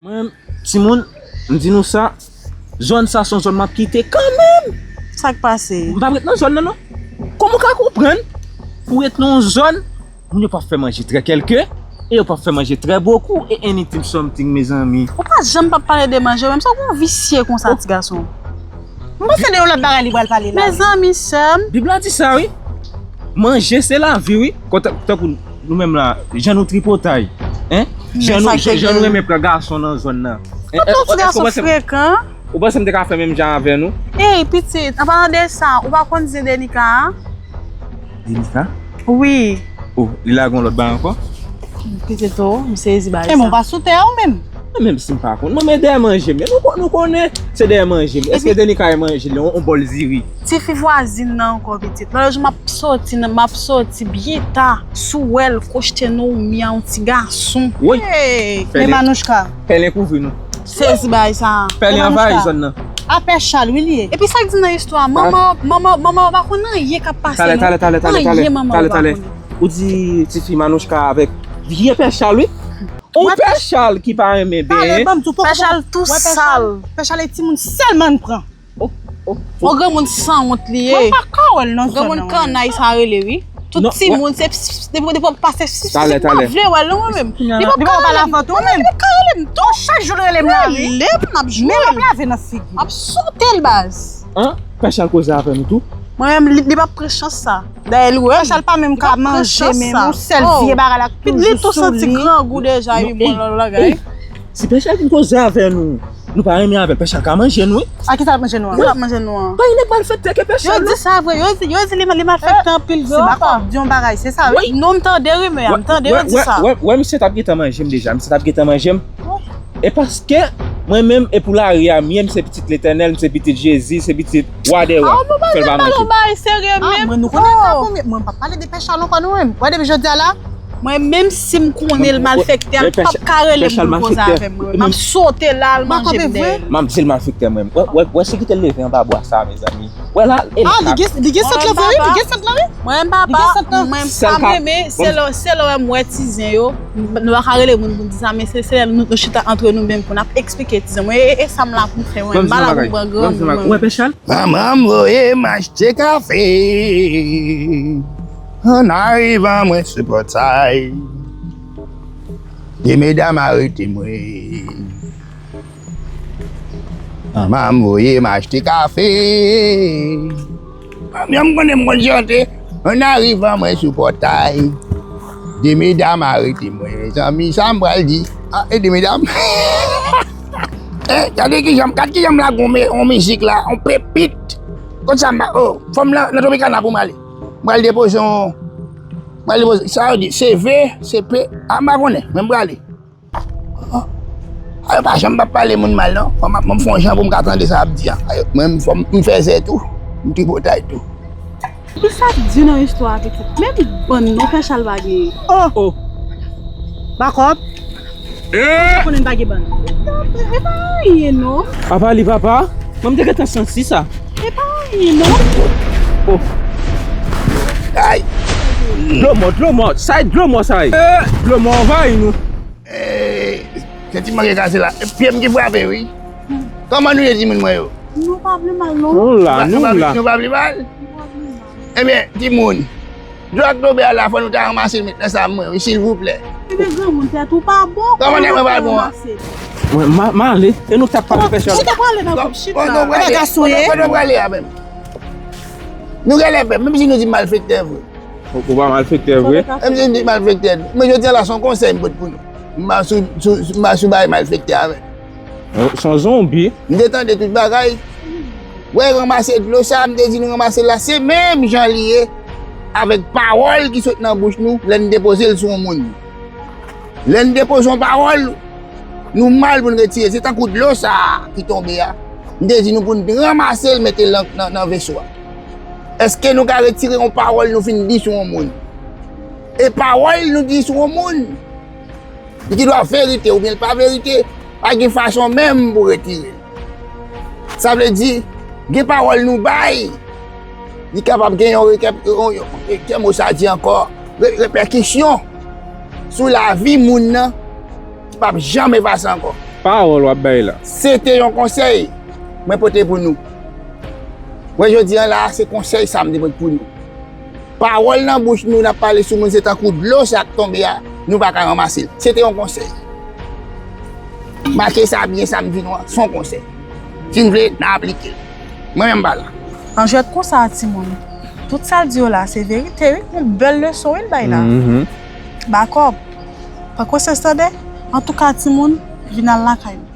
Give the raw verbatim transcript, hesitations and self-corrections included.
Mwen, timoun, m di nou sa, zòn sa se yon zòn m ap kite kanmenm. Sa k pase? M p ap ret nan zòn nan, non. Kòman w ka konprann pou w ret nan yon zòn, moun yo p ap fè manje trè kèlke, e yo p ap fè manje trè bokou, e anything something, mezanmi. Ou pa janm p ap pale de manje, menm sa w gon visye konsa, ti gason. M panse de yon lòt bagay li pral pale la. Mezanmi, sè m. Bib la di sa, wi. Manje se lavi, wi. Kon tan-, tankou nou menm la, jan nou tripotay, en? Jan nou, jan nou renmen pran gason nan zòn nan. En, en, ti gason frekan. Ou panse m te ka fè menm jan avè nou? Ey, pitit, an palan de sa, ou pa konn zen Denika a? Denika? Wi. Oh, li lage yon lòt bagay ankò? Pitit o, m sezi bagay sa. E men w pa sou tè a ou menm? Mwen menm si m pa konn. Mwen, men dèyè manje m ye. Nou, nou konnen se dèyè manje m ye. Èske Denika e manje l, yon, yon bòl diri? Tifi vwazin nan ankò, pitit. Lòt jou m ap soti, m ap soti byen ta. Si w wè l, kochte Naomi a, yon ti gason. Woy! Hey! Men Manouchka. Pèlen kouvri nou. Sezi bagay sa. Pèlen anvayi zòn nan. A pè Chal, wi, li ye. Epi sa k di nan istwa, manman, manman, manman pa konn anyen k ap pase, non. Talè, talè, talè, talè, talè. Anyen manman pa konn. Ou di tifi Manouchka avèk vye pè Chal, wi. Yon pè Chal ki pa renmen benyen. Pè Chal tou sal. Pè Chal e timoun sèlman l pran. Oh, oh, oh. Yon granmoun sanwont li ye. Mwen pa ka wè l nan zòn nan. Granmoun kannay sa rele, wi. Tout timoun, se depi, depi w pase, m pa vle wè l non, mwen menm. Li p ap ka rele m. Li p ap ka rele m tou. Chak jou l rele m la, wi. Rele m, n ap jwe. Men l ap lave nan figi m. M ap sote l, baz. An? Pè Chal koze avè nou tou? Mwen menm, li, li p ap pran chans sa. Dayè, li wè m. Pè Chal pa menm ka manje menm, yon sèl vye bagay la k toujou sou li. Li tou santi grangou deja, wi, bon, lòt bagay. Si Pè Chal vin koze avè nou, nou pa renmen avè l, Pè Chal ka manje nou, wi. A ki sa l ap manje nou an? Ki l ap manje nou an? Pa gen nèg malfektè ke Pè Chal, non. Yo di sa vre, yo di, yo di li, li malfektè anpil vre, apa. Si Bako ap di yon bagay, se sa, wi. Non, m tande rimè a, m tande yo di sa. Wè, wè, wè, misye t ap gentan manje m deja, misye t ap gentan manje m. E paske mwen menm, e pou lari a m ye, m se pitit Letènèl, m se pitit Jezi, se pitit Wa dè wa. Fè l pa manje. Ah, mwen nou konnen ta konbyen. Mwen pa pale de Pè Chal ankò, nou menm. Wè, depi jodi a la, mwen menm si m konnen l malfektè, l p ap ka rele m pou l koze avè m, mwen. M ap sote la, l manje m dèyè l. M ap di l malfektè, mwen. Wè, wè, wè, si kite l leve anba bwa sa, mezanmi. Wè la, e la. Ah, li gen, li gen sant lan vre, wi, li gen sant lan, wi. Mwen, m pa, mwen pa renmen, se lè, se lè m wè ti zen yo, nou pa ka rele moun pou n di sa, men se, se lè nou, nou chita antre nou menm pou n ap eksplike ti zen. Mwen, e, e sa m la pou m fè, mwen, m pa la pou m pran granmoun, mwen. Wè, Pè Chal? Manman m voye m achte kafe. An arivan mwen sou pòtay, de medam arete mwen. Manman m voye m achte kafe. Manman m konnen m konn chante. An arivan mwen sou pòtay, de medam arete mwen. Mezanmi, sa m pral di? Ah, e de medam. Eh, gade kijan, gad kijan m lage yon mi-, yon mizik la, yon pepit. Konsa m, oh, fò m nan, nan Tropicana pou m ale. M pral depoze yon, m pral depoze, sa yo di, C V, C P, ah, m pa konnen, men m prale. Ah, yo pa janm p ap pale moun mal, non. Fò m ap, m fè yon jan pou m ka tande sa y ap di a. Ay, mwen, fò m, m fèzè tou. M tripotay tou. Ki sa k di nan istwa a, pitit? Menm bann non Pè Chal pa genyen. Oh! Oh! Bakòp! Eh! Konnen pa gen bann. E pa anyen, non. Apa li, papa? Mwen, m te gentan santi sa. E pa anyen, non. Oh! Ay! Dlo mò, dlo mò. Sa e dlo mò, sa e. Eh! Dlo mò anvayi nou. Eh, se ti manke kase la. E pye m ki frape, wi. Kòman nou ye, timoun mwen yo? Nou pa pi mal, non. Nou la, nou la. Nou pa pi mal? Ebyen, timoun, dlo ak tobe a la, fò nou ta ranmase l met nan sa mwen, wi, silvouplè. Ebyen, granmoun, tèt ou pa bon. Kòman tèt mwen pa bon an? Mwen, m a, m ale. E nou k t ap pale pèsonèl. Chita prale nan gwoup, chita. Kote w prale? Kote w prale a menm? Nou genlè pè, menm si nou di malfektè vre. Ou, ou pa malfektè vre. Menm si nou di malfektè. Men jodi a la, se yon konsèy m pote pou nou. M pa sou, sou, m pa sou bagay malfektè avè. Se yon zonbi. M te tande tout bagay. Wè, ranmase dlo sa, m te di nou ranmase l la, se menm jan li ye avèk pawòl ki sot nan bouch nou lè n depoze l sou yon moun. Lè n depoze yon pawòl, nou mal pou n retire. Se tankou dlo sa a ki tonbe a. M te di nou pou n ranmase l, mete l nan, nan, nan veso a. Èske nou ka retire yon pawòl nou fin di sou yon moun? E pawòl nou di sou yon moun, li ki dwa verite oubyen l pa verite, pa gen fason menm pou retire l. Sa vle di, gen pawòl nou bay, li kapab gen yon rekè-, yon, yon, kè mo sa di ankò, re-, repèkisyon sou lavi moun nan ki p ap janm efase ankò. Pawòl w ap bay la. Se te yon konsèy mwen pote pou nou. Wè, jodi an la, se konsèy sa m te pote pou nou. Pawòl nan bouch nou, n ap pale sou moun, se tankou dlo sa k tonbe a, nou pa ka ranmase l. Se te yon konsèy. Make sa byen, sa m di nou an, se yon konsèy. Si n vle, n a aplike l. Mwen menm m pa la. An jwèt konsa, timoun. Tout sa l di yo la, se verite, wi. Yon bèl leson, wi, l bay la. Bakòb. Pran konsyans, tande? Antouka, timoun, vin al lakay nou.